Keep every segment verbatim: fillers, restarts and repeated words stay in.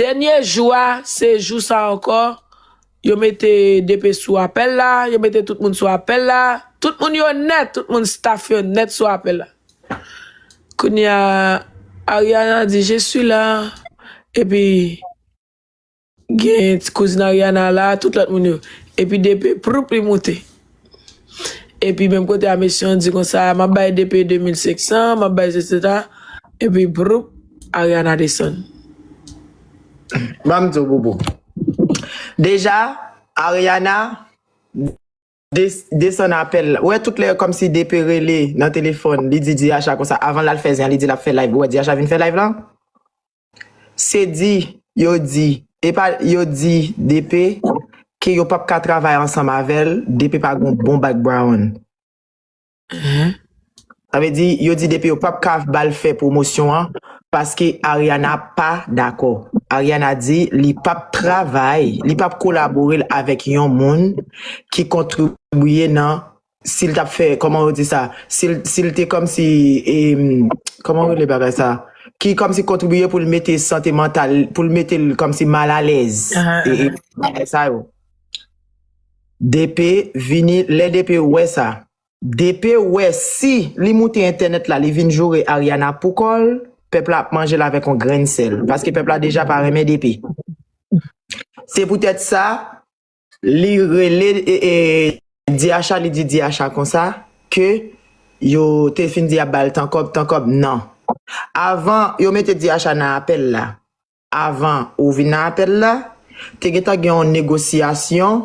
Dènye jou a, se jou sa ankò, yo mete D P sou apèl la, yo mete tout moun sou apèl la, tout moun yo nèt, tout moun staff yo nèt sou apèl la. Kounye a, Ariana di, "Je suis là." Epi, gen ti kouzin Ariana la, tout lòt moun yo. Epi D P, proup, li moute. Epi menm kote a, mesye an di konsa, "M ap bay D P de mil senk san, m ap bay, et cetera." Epi, proup, Ariana desann. Ban m di w, Boubou. Deja, Ariana des- desann apèl la. Ou wè tout lè kòmsi D P rele nan telefòn, li di D H a konsa, avan l al fè zen an, li di l ap fè live. Ou wè D H a vin fè live la? Se di, yo di, e pa, yo di D P ke yo p ap ka travay ansanm avè l, D P pa gon bon background. Sa vle di, yo di D P yo p ap ka ba l fè pwomosyon an, paske Ariana pa dakò. Ariana di li p ap travay, li p ap kolabore l avèk yon moun ki kontribiye nan, si l t ap fè, kòman yo di sa, si l, si l te kòmsi, em, kòman yo rele bagay sa, ki kòmsi kontribiye pou l mete sante mantal, pou l mete l kòmsi malalèz. E, e, bagay sa yo. D P vini, lè D P wè sa, D P wè si li moute entènèt la, li vin joure Ariana pou kò l, pèp la ap manje l avèk yon grenn sèl. Paske pèp la deja pa renmen D P. Se poutèt sa, li rele, e, e, D H a, li di D H a konsa, ke yo te fin di y ap ba l tan kòb, tan kòb, nan. Avan yo mete D H a nan apèl la, avan ou vin nan apèl la, te gentan gen yon negosyasyon,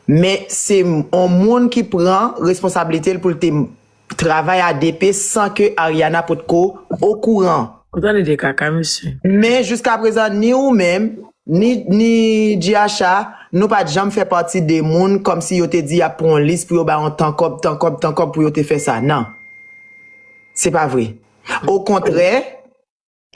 men se yon moun ki pran responsablite l pou l te travay a D P san ke Ariana potko okouran. Ou tande de kaka, mesye. Men jiskaprezan, ni ou menm, ni, ni D H a, nou pa t janm fè pati de moun kòmsi yo te di y ap pran yon lis pou yo bay yon tan kòb, tan kòb, tan kòb pou yo te fè sa. Non. Se pa vre. Okontrè,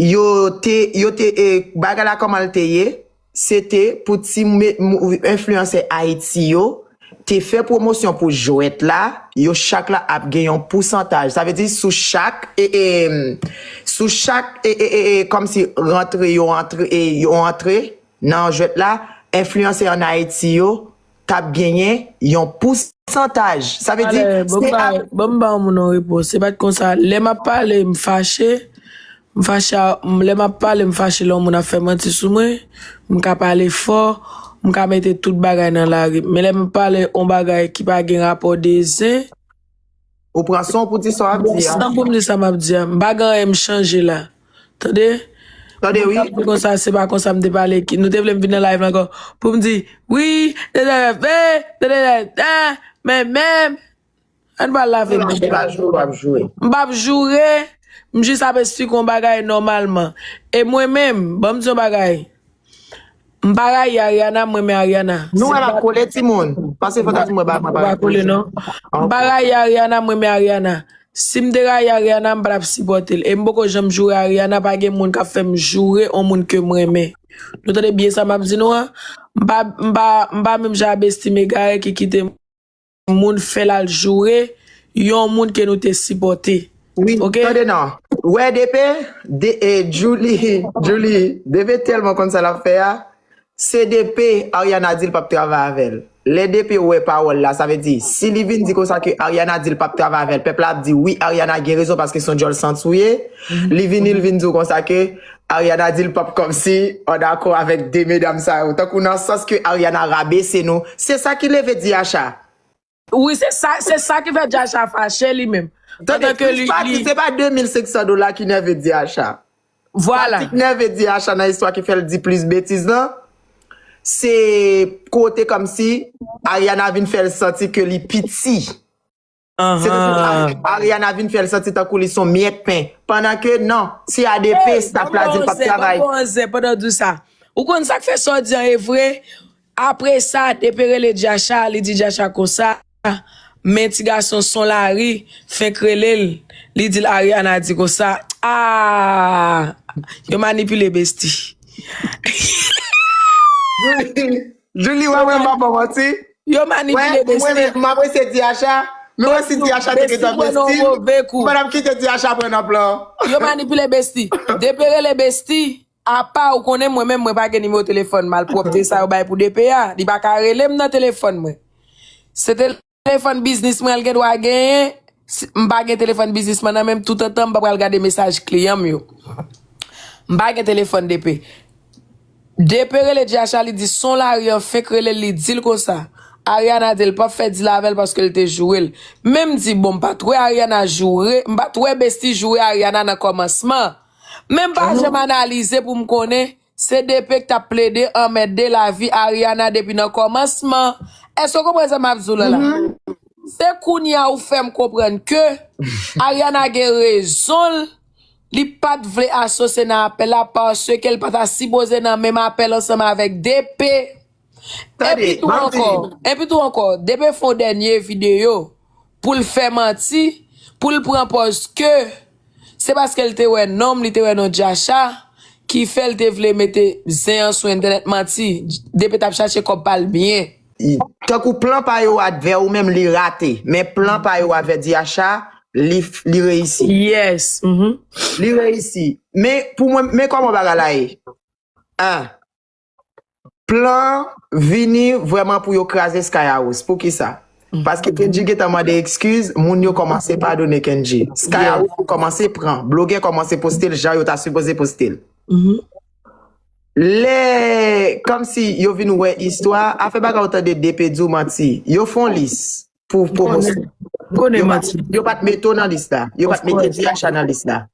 yo te, yo te, e, bagay la kòman l te ye, se te pou ti me- mou- enfliyansè Ayiti yo te fè pwomosyon pou jwèt la, yo chak la ap gen yon pousantaj. Sa vle di sou chak, e, e, sou chak, e, e, e, e, kòmsi rantre yo antre, e, yo antre nan jwèt la, enfliyansè an Ayiti yo t ap genyen yon pousantaj. Sa vle di, alè, ban m se ba, ap- ban m ba yon moun yon repons. Se pa t konsa. Lè m ap pale, m fache. M fache a- m- lè m ap pale, m fache lè yon moun ap fè manti sou mwen. M ka pale fò. M ka mete tout bagay nan lari. Men lè m ap pale yon bagay ki pa gen rapò de zen, ou pran san pou di sa w ap di a. San pou m di sa m ap di a. M pa gen anyen m chanje la. Tande? Tande, wi. Moun k ap di konsa, se pa konsa m te pale. Ki- nou te vle m vin nan live la ankò pou m di, wi, tande, tande, tande, men, men, ann pral lave men. M p ap joure, w ap joure. M p ap joure, m jis ap esplike yon bagay nòmalman. E mwen menm, ban m di yon bagay. M pa rayi Ariana, m renmen Ariana. Nou wè l ap kole timoun. Pase fò ta di mwen ba mwen pa kole non. M pa rayi Ariana, m renmen Ariana. Si m te rayi Ariana, m pa t ap sipòte l. E m poko janm joure Ariana, pa gen moun k ap fè m joure yon moun ke m renmen. Nou tande byen sa m ap di nou an? M pa, m pa, m pa menm jan a Bestie m egare ki kite moun fè l al joure yon moun ke nou te sipòte. Wi, tande non. Wè D P, de, e, Julie, Julie, D P tèlman konn sa l ap fè a, se D P Ariana di l p ap travay avè l. Lè D P wè pawòl la, sa vle di, si li vin di konsa ke Ariana di l p ap travay avè l, pèp la ap di, wi, Ariana gen rezon paske se yon djòl santi w ye. Li vini, li vin di w konsa ke Ariana di l p ap kòmsi an dakò avèk de medam sa yo. Tankou nan sans ke Ariana rabese nou. Se sa ki leve D H a. Wi, se sa, se sa ki fè D H a fache li menm. Tande, Chris Patrick, se pa de mil senk san dola ki nève D H a. Vwala. Sa ki nève D H a nan istwa ki fè l di plis betiz lan, se kote kòmsi Ariana vin fè l santi ke li piti. Se tankou Ari- Ariana vin fè l santi tankou li se yon myèt pen. Pandan ke non, se A D P, staff la di l p ap travay. Hey, ban m ba w yon zen, ban m ba w yon zen pandan w di sa. Ou konn sa k fè sa w di an e vre? Apre sa, D P rele D H a, li di D H a konsa, men ti gason son lari, fenk rele l, li di l Ariana di konsa, ah, yo manipile Bestie. Julie, Julie, wè, wè, m pa ba w manti. Yo manipile Bestie. Mwen, m apresye D H a, men wè si D H a te gentan Bestie, m pa t ap kite D H a pran nan plan. Yo manipile Bestie. D P rele Bestie. Apa ou konnen mwen menm, mwen pa gen nimewo telefòn malpwòpte sa yo bay pou D P a. Li pa ka rele m nan telefòn mwen. Se telefòn biznis mwen, l gen dwa genyen. Si m pa gen telefòn biznis mwen nan men m, toutotan m pa pral gade mesaj kliyan m yo. M pa gen telefòn D P. D P rele Diacha, li di son lari an fenk rele l, li di l konsa. Ariana di l p ap fè dil avè l paske l te joure l. Men m di, bon, m pa t wè Ariana joure, m pa t wè Besti joure Ariana nan kòmansman. Men m pa janm analize pou m konnen se D P k t ap plede anmède lavi Ariana depi nan kòmansman. Èske w konprann sa m ap di w la la? Se kounye a ou fè m konprann ke Ariana gen rezon l, li pa t vle asosye nan apèl la paske l pa ta sipoze nan menm apèl ansanm avèk D P. Epi tou ankò, epi tou ankò, D P fè yon dènye videyo pou l fè manti, pou l pran pòz ke se paske l te wè non m, li te wè non Diacha, ki fè l te vle mete zen an sou entènèt, manti. D P t ap chache kòb pa l byen. Tankou plan pa yo a vè ou menm, li rate. Men plan pa yo a vè Diacha, li, li reyisi. Yes. Mhm. Li reyisi. Men pou mwen, men kòman bagay la ye? An. Plan vini vrèman pou yo kraze Sky House. Poukisa? Paske Kendji gentan mande ekskiz, moun yo kòmanse padone Kendji. Sky House kòmanse pran. Blogè kòmanse poste l jan yo ta sipoze poste l. Lè, kòmsi yo vin wè istwa, afè bagay ou tande D P di w manti. Yo fè yon lis pou pwomosyon. Konnen manti. Yo pa t mete w nan lis la. Yo pa t mete Diacha nan lis la.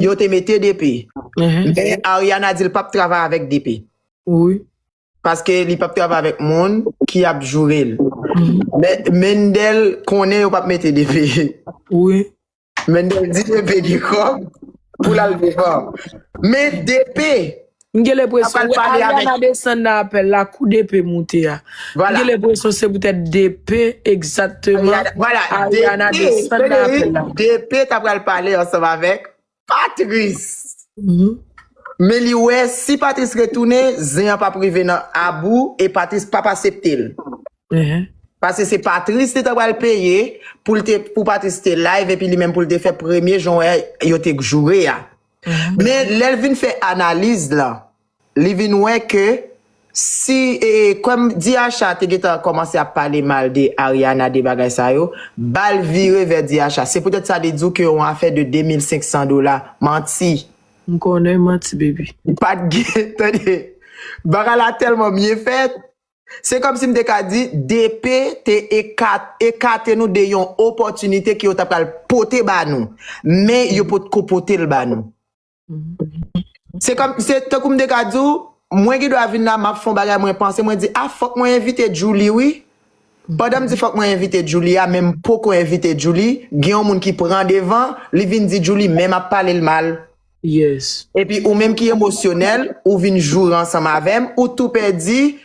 Yo te mete D P. Men Ariana di l p ap travay avèk D P. Wi. Paske li p ap travay avèk moun ki ap joure l. Men Mendel konnen yo p ap mete D P. Wi. Mendel di D P gen kòb pou l al devan. Men D P M gen lenpresyon Ariana desann nan apèl la, kou D P moute a. M gen lenpresyon se poutèt D P egzakteman Ariana desann nan apèl la. D P ta pral pale ansanm avèk Patrice. Men li wè si Patrice retounen, zen an p ap rive nan abou e Patrice p ap asepte l. Paske se Patrice li ta pral peye pou l te, pou Patrice te live epi li menm pou l te fè premye jan wè yo te joure a. Men lè l vin fè analiz lan, li vin wè ke si e, kòm Diacha te gentan kòmanse ap pale mal de Ariana, de bagay sa yo, bal vire vè Diacha. Se poutèt sa li di w ke yon afè de de mil senk san dola, manti. M konnen manti, baby. Pa t gen, tande. Bagay la tèlman byen fèt. Se kòmsi m te ka di D P te ekat, ekate nou de yon opòtinite ke yo ta pral pote ba nou. Men yo potko pote l ba nou. Se kòm, se tankou m te ka di w, mwen gen dwa vin la, m ap fè yon bagay, mwen panse, mwen di, a, fòk mwen envite Djouly, wi. Pandan m di fòk mwen envite Djouly a, men m poko envite Djouly, gen yon moun ki pran devan, li vin di Djouly, men m ap pale l mal. Yes. Epi ou menm ki emosyonèl, ou vin joure ansanm avè m, ou tou pèdi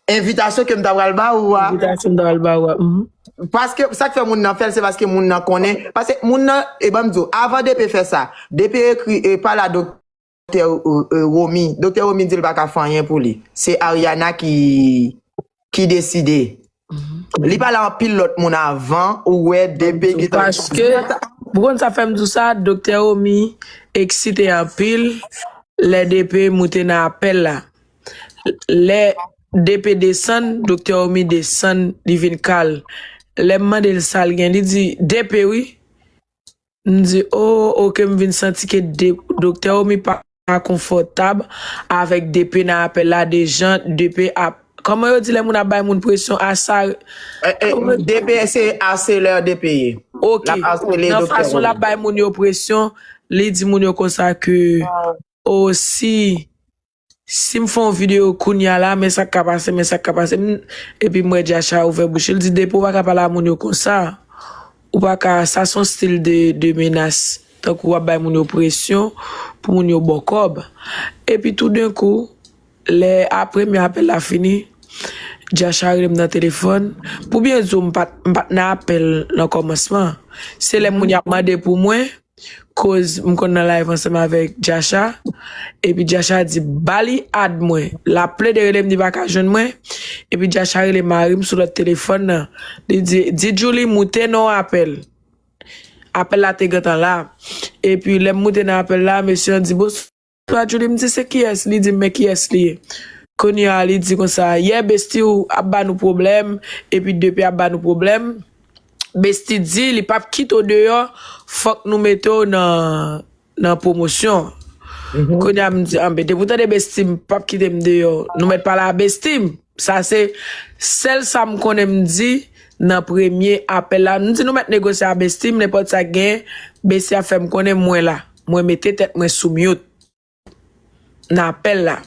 envitasyon ke m ta pral ba ou a. Envitasyon m ta pral ba ou a. Mhm. Paske sa k fè moun nan fè l, se paske moun nan konnen. Paske moun nan, e ban m di w, avan D P fè sa, D P ekri, e, pale a doktè, e, Romy. Doktè Romy di l pa ka fè anyen pou li. Se Ariana ki, ki deside. Li pale anpil lòt moun avan, ou wè D P gentan. Paske, ou konn sa fè m di w sa, doktè Romy eksite anpil lè D P moute nan apèl la. Lè D P desann, doktè Romy desann, li vin kal. Lè m mande l sa l gen, li di, D P wi. M di, o, oke, m vin santi ke de, doktè Romy pa, pa konfòtab avèk D P nan apèl la, de jan D P ap, kòman yo di lè moun ap bay moun presyon, asa. D P se aselè D P ye. Oke. Nan fason l ap bay moun yo presyon, li di moun yo konsa ke, o, si si m fè yon videyo kounya la, men sa k ka pase, men sa k ka pase. M, epi m wè Diacha ouvè bouch li, l di, D P, ou pa ka pale a moun yo konsa. Ou pa ka, sa se yon stil de, de menas. Tankou w ap bay moun yo presyon pou moun yo ba w kòb. Epi toudenkou, lè a premye apèl la fini, Diacha rele m nan telefòn. Pou byen di w, m pa t, m pa t nan apèl nan kòmansman. Se lè moun y ap mande pou mwen, koz m konn nan live ansanm avèk Diacha. Epi Diacha di, ba li ad mwen. L ap plede rele m, li pa ka jwenn mwen. Epi Diacha rele mari m sou lòt telefòn nan. Li di, di Djouly moute nan yon apèl. Apèl la te gentan la. Epi lè m moute nan apèl la, mesye an di, bonswa, Swa Julie, m di se kiyès, li di m men kiyès li ye. Kounye a li di konsa, yè Besti w ap ba nou pwoblèm, epi Depe ap ba nou pwoblèm. Besti di li p ap kite w deyò, fòk nou mete w nan, nan pwomosyon. Kounye a m di, anben, depi w tande Besti m p ap kite m deyò, nou mèt pale a Besti m. Sa se sèl sa m konnen m di nan premye apèl la. M di nou mèt negosye a Besti m, nenpòt sa k genyen, Besti ap fè m konnen mwen la. Mwen mete tèt mwen sou mute nan apèl la.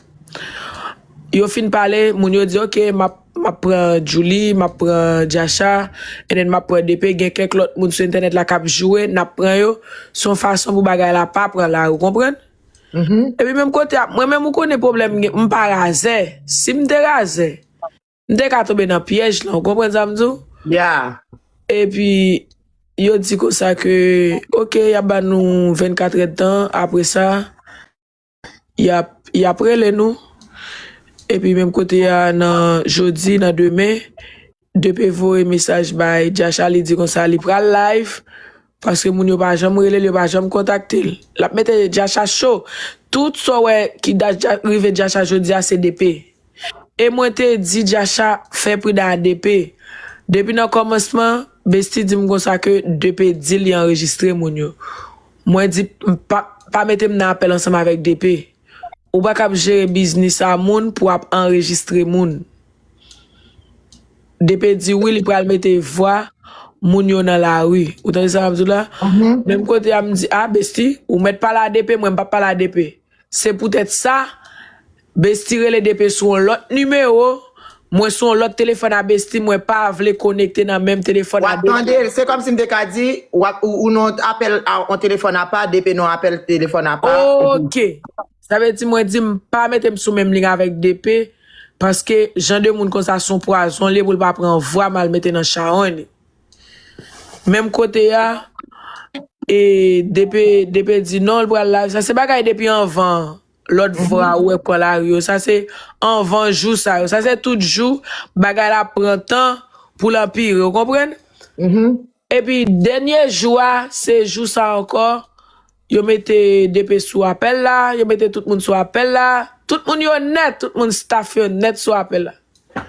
Yo fin pale, moun yo di, "Ok, m ap, m ap pran Julie, m ap pran Diacha, and then m ap pran Depe." Gen kèk lòt moun sou entènèt la k ap joure, n ap pran yo. Se yon fason pou bagay la pa pran lari, ou konprann? Epi menm kote a, mwen menm ou konnen pwoblèm gen, m pa razè. Si m te razè, m te ka tonbe nan pyèj lan, ou konprann sa m di w? Epi yo di konsa ke, ok, y ap ba nou vennkat èdtan, apre sa, y ap, y ap rele nou. Epi menm kote a, nan jodi, nan demen, Depe voye mesaj bay Diacha, li di konsa li pral live, paske moun yo pa janm rele l, yo pa janm kontakte l. L ap mete Diacha cho. Tout sa w wè ki da-, Dia-, rive Diacha jodi a, se Depe. E mwen te di Diacha fè pridan a Depe. Depi nan kòmansman, Besti di m konsa ke Depe di li anrejistre moun yo. Mwen di, m pa, pa mete m nan apèl ansanm avèk Depe. Ou pa kab jere biznis a moun pou ap anrejistre moun. Depe di wi, li pral mete vwa moun yo nan lari. Ou tande sa m ap di w la? Menm kote a, m di, a, Besti, ou mèt pale a Depe, mwen m p ap pale a Depe. Se poutèt sa, Besti rele Depe sou yon lòt nimewo, mwen sou yon lòt telefòn a Besti, mwen pa vle konekte nan menm telefòn a Depe. W ap tande, se kòmsi m te ka di, w ap, ou, ou nan apèl a, yon telefòn apa, Depe nan apèl telefòn apa. Ok. Sa vle di, mwen di, m pa mete m sou menm liy avèk Depe, paske jan de moun konsa se yon pwazon li ye pou l pa pran vwa m al mete nan chawony li. Menm kote a, e Depe, Depe di non, l pral live. Sa se bagay depi anvan lòt vwa ou wè pran lari yo. Sa se anvan jou sa yo. Sa se tout jou bagay la pran tan pou l anpire, ou konprann? Epi dènye jou a, se jou sa ankò, yo mete Depe sou apèl la, yo mete tout moun sou apèl la. Tout moun yo nèt, tout moun staff yo nèt sou apèl la.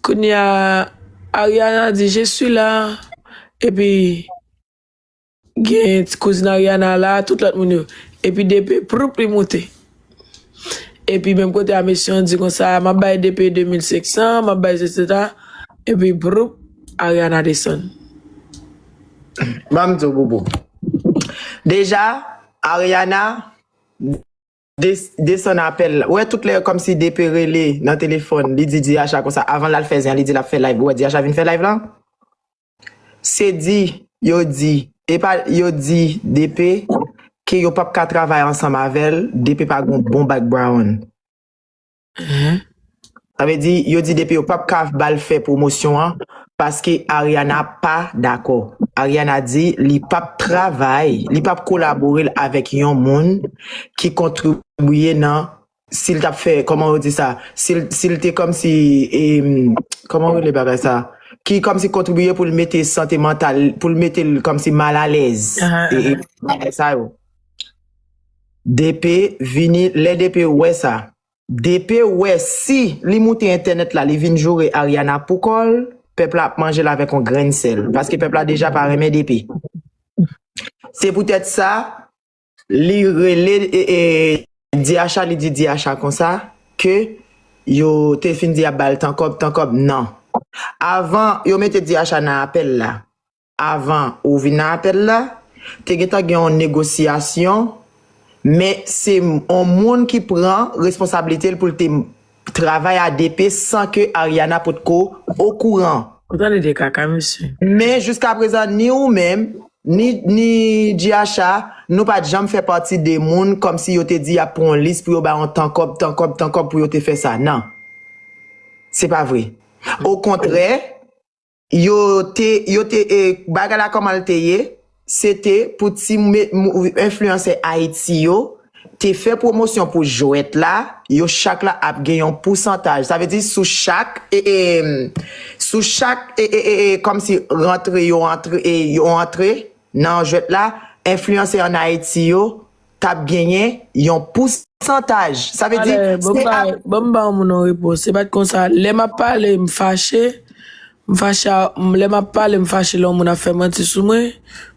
Kounye a, Ariana di, "Je suis là." Epi, gen ti kouzin Ariana la, tout lòt moun yo. Epi Depe, proup, li moute. Epi, menm kote a, mesye an di konsa, "M ap bay Depe de mil senk san, m ap bay, et cetera." Epi, proup, Ariana desann. Ban m di w, Bobo. Deja, Ariana, Des-, desann apèl la. Ou wè tout lè kòmsi Depe rele nan telefòn, li di Diacha konsa, avan l al fè zen an, li di l ap fè live. Ou wè Diacha vin fè live lan? Se di, yo di, e pa, yo di Depe ke yo p ap ka travay ansanm avè l, Depe pa gon bon background. Sa vle di, yo di Depe yo p ap ka ba l fè pwomosyon an, paske Ariana pa dakò. Ariana di li p ap travay, li p ap kolabore l avèk yon moun ki kontribiye nan, si l t ap fè, kòman yo di sa, si l, si l te kòmsi, em, kòman yo rele bagay sa, ki kòmsi kontribiye pou l mete sante mantal, pou l mete l kòmsi malalèz. E, e, bagay sa yo. Depe vini, lè Depe wè sa, Depe wè si li moute entènèt la, li vin joure Ariana pou kò l, pèp la ap manje l avèk yon grenn sèl. Paske pèp la deja pa renmen Depe. Se poutèt sa, li rele, e, e, Diacha, li di Diacha konsa, ke yo te fin di y ap ba l tan kòb, tan kòb, non. Avan yo mete Diacha nan apèl la, avan ou vin nan apèl la, te gentan gen yon negosyasyon, men se yon moun ki pran responsablite l pou l te travay a Depe san ke Ariana potko okouran. Ou tande de kaka, mesye. Men jiskaprezan, ni ou menm, ni, ni Diacha, nou pa t janm fè pati de moun kòmsi yo te di y ap pran yon lis pou yo bay yon tan kòb, tan kòb, tan kòb pou yo te fè sa. Non. Se pa vre. Okontrè, yo te, yo te, e, bagay la kòman l te ye, se te pou ti me-, mou-, enfliyansè Ayiti yo te fè pwomosyon pou jwèt la, yo chak la ap gen yon pousantaj. Sa vle di sou chak, e, e, sou chak, e, e, e, e, kòmsi rantre yo antre, e, yo antre nan jwèt la, enfliyansè ann Ayiti yo, t ap genyen yon pousantaj. Sa vle di, Alè, ban m se ba, ap- ban m ba yon moun yon repons. Se pa t konsa. Lè m ap pale, m fache. M fache, a- m- lè m ap pale, m fache lè yon moun ap fè manti sou mwen.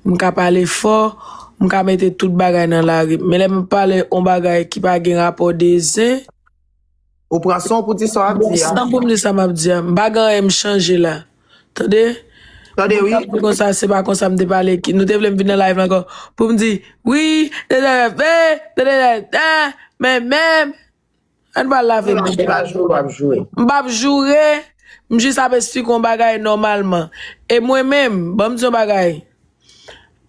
M ka pale fò. M ka mete tout bagay nan lari. Men lè m ap pale yon bagay ki pa gen rapò de zen, ou pran son pou di sa w ap di a. San pou m di sa m ap di a. M pa gen anyen m chanje la. Tande? Tande, wi. Di konsa, se pa konsa m te pale. Ki- Nou te vle m vin nan live la ankò. Pou m di, wi, tande, tande, tande, men, men. Ann pa lave men. Ou ap joure, w ap joure. M p ap joure. M jis ap esplike yon bagay nòmalman. E mwen menm, ban m di yon bagay.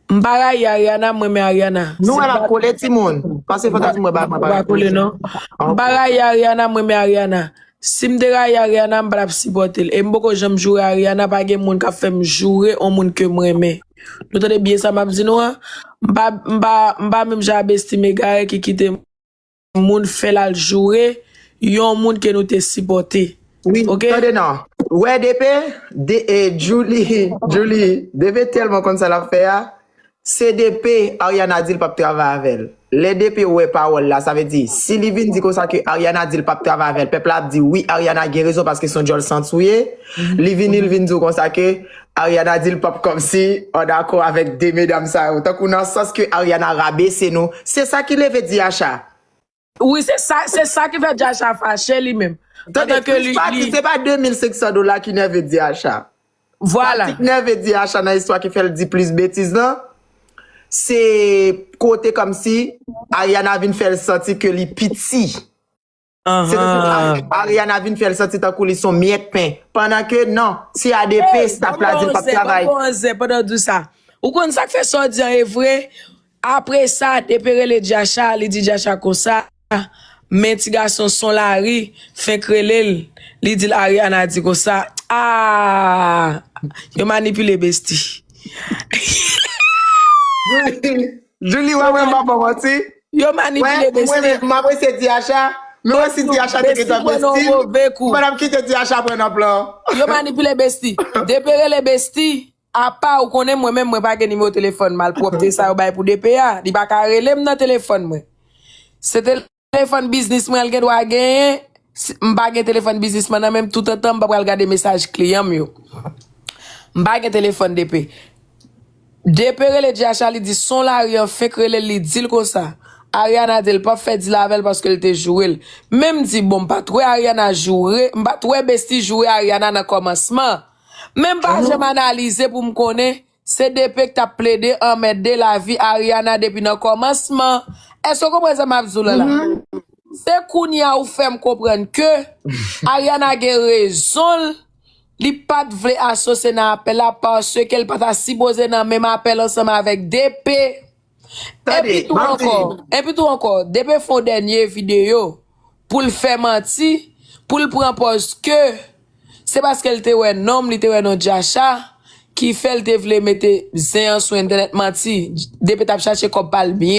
M pa rayi Ariana, m renmen Ariana. Nou wè l ap kole timoun. Pase fò ta di mwen ba mwen Pa kole non. M pa rayi Ariana, m renmen Ariana. Si m te rayi Ariana, m pa t ap sipòte l. E m poko janm joure Ariana, pa gen moun k ap fè m joure yon moun ke m renmen. Nou tande byen sa m ap di nou an? M pa, m pa, m pa menm jan a Bestie m egare ki kite moun fè l al joure yon moun ke nou te sipòte. Wi, Ok? Tande non. Wè D P, de, e, Julie, Julie, D P tèlman konn sa l ap fè a. Se D P Ariana di l p ap travay avè l. Lè D P wè pawòl la, sa vle di, si li vin di konsa ke Ariana di l p ap travay avè l, pèp la ap di, wi, Ariana gen rezon paske se yon djòl santi w ye. Li vini, li vin di w konsa ke Ariana di l p ap kòmsi an dakò avèk de medam sa yo. Tankou nan sans ke Ariana rabese nou. Se sa ki leve D H a. Wi, se sa, se sa ki fè D H a fache li menm. Tande, Antanke plis li, pati, li, se pa de mil senk san dola ki nève D H a. vwala. Pati k nève D H a nan istwa ki fè l di plis betiz lan, se kote kòmsi Ariana vin fè l santi ke li piti. Se tankou Ahan. Ari- Ariana vin fè l santi tankou li se yon myèt pen. Pandan ke non, se A D P, staff la di l p ap travay. Bon, pandan w di sa. Ou konn sa k fè sa w di an e vre? Apre sa, D P rele D H a, li di D H a konsa, men ti gason son lari, fenk rele l, li di l Ariana di konsa, ah, yo manipile Bestie. Julie, wè, wè, m pa ba w manti. Yo manipile Wè, mwen, Bestie. M apresye D H a. Men wè si D H a te Bestie gentan pran nan Bestie, move kou. Mwen ap kite D H a pran nan plan. Yo manipile Bestie. D P rele Bestie. Apa ou konnen mwen menm mwen pa gen nimewo telefòn malpwòpte sa yo bay pou D P a. Li pa ka rele m nan telefòn mwen. Se telefòn biznis mwen l gen dwa genyen. Si- M pa gen telefòn biznis mwen nan men m toutotan m pa pral gade mesaj kliyan m yo. M pa gen telefòn D P. D P rele D H a, li di son lari an fenk rele l, li di l konsa. Ariana di l p ap fè dil avè l paske l te joure l. Men m di, bon, m pa t wè Ariana joure, m pa t wè Bestie joure Ariana nan kòmansman. Men m pa janm analize pou m konnen, se D P k t ap plede anmède lavi Ariana depi nan kòmansman. Èske w konprann sa m ap di w la la? Se kounye a ou fè m konprann ke Ariana gen rezon l, li pa t vle asosye nan apèl la paske l pa ta sipoze nan menm apèl ansanm avèk D P. Tande, Epi tou ban m ankò, fini. Epi tou ankò, D P fè yon dènye videyo pou l fè manti, pou l pran pòz ke se paske l te wè nonm, li te wè non D H a, ki fè l te vle mete zen an sou entènèt manti. D P t ap chache kòb pa l byen.